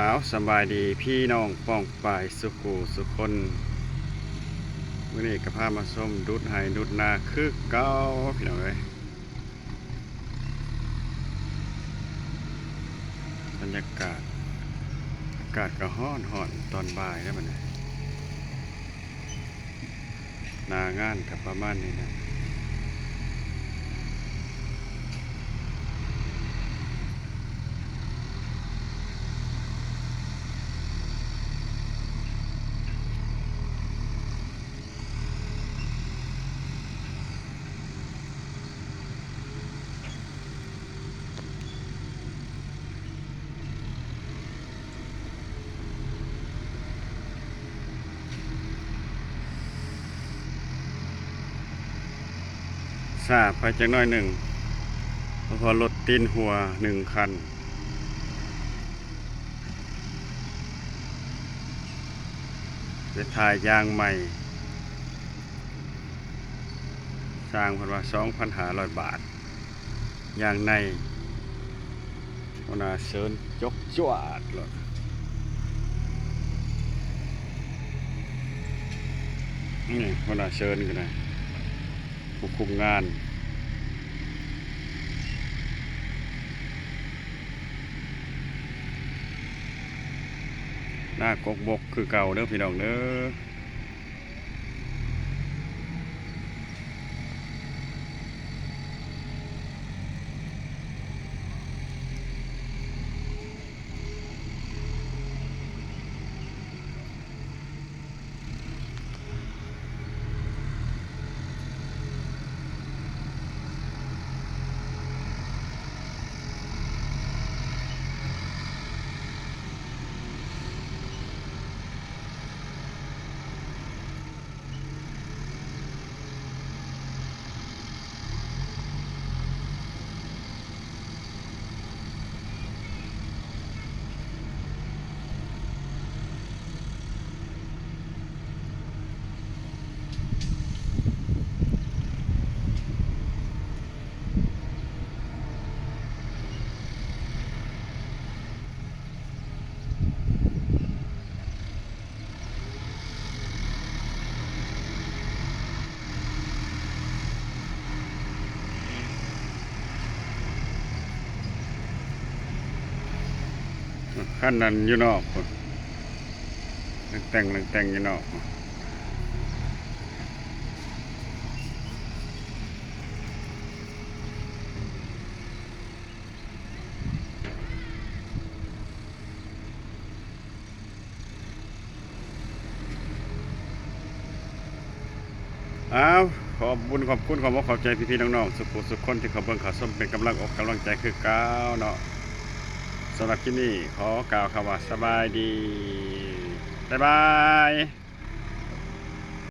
ອ້າວ ສະບາຍດີພີ່ນ້ອງປ້ອງປາຍສຸຂູສຸຄົນ. ມື້ນີ້ກໍພາມາຊົມດຸດໄຮ່ດຸດນາຄືເກົ່າພີ່ນ້ອງເອີຍ. ບັນຍາກາດ ອາກາດກໍຮ້ອນໆ ຕອນບ່າຍແລ້ວບັດນີ້. ໜ້າງານກໍປະມານນີ້ແຫຼະ. ຊ້າໄປຈັກໜ້ອຍໜຶ່ງ ເພາະວ່າລົດຕີນຫົວໜຶ່ງຄັນ ໄປຖ່າຍຢາງໃໝ່ ຊ່າງເພິ່ນວ່າສອງພັນຫ້າຮ້ອຍບາດ. ຢ່າງໃນ ຫົວໜ້າເຊີນຈົກຈວດໂລດ. ນີ້ຫົວໜ້າເຊີນກໍໄດ້ ຜູ້ຄຸມງານ ນາກົກບົກຄືເກົ່າເດີພີ່ນ້ອງເດີ. ຄັນນັ້ນຢູ່ນອກພຸ້ນ ນັກແຕ່ງ ນັກແຕ່ງຢູ່ນອກພຸ້ນ. ອ້າວ ຂອບບຸນຂອບຄຸນ ຂອບອົກຂອບໃຈພີ່ໆນ້ອງໆ ສຸຂູສຸຄົນທີ່ເຂົ້າເບິ່ງເຂົ້າຊົມເປັນກຳລັງອົກກຳລັງໃຈຄືເກົ່າເນາະ. ສຳລັບຄລິບນີ້ຂໍກ່າວຄຳວ່າສະບາຍດີ ບາຍບາຍ.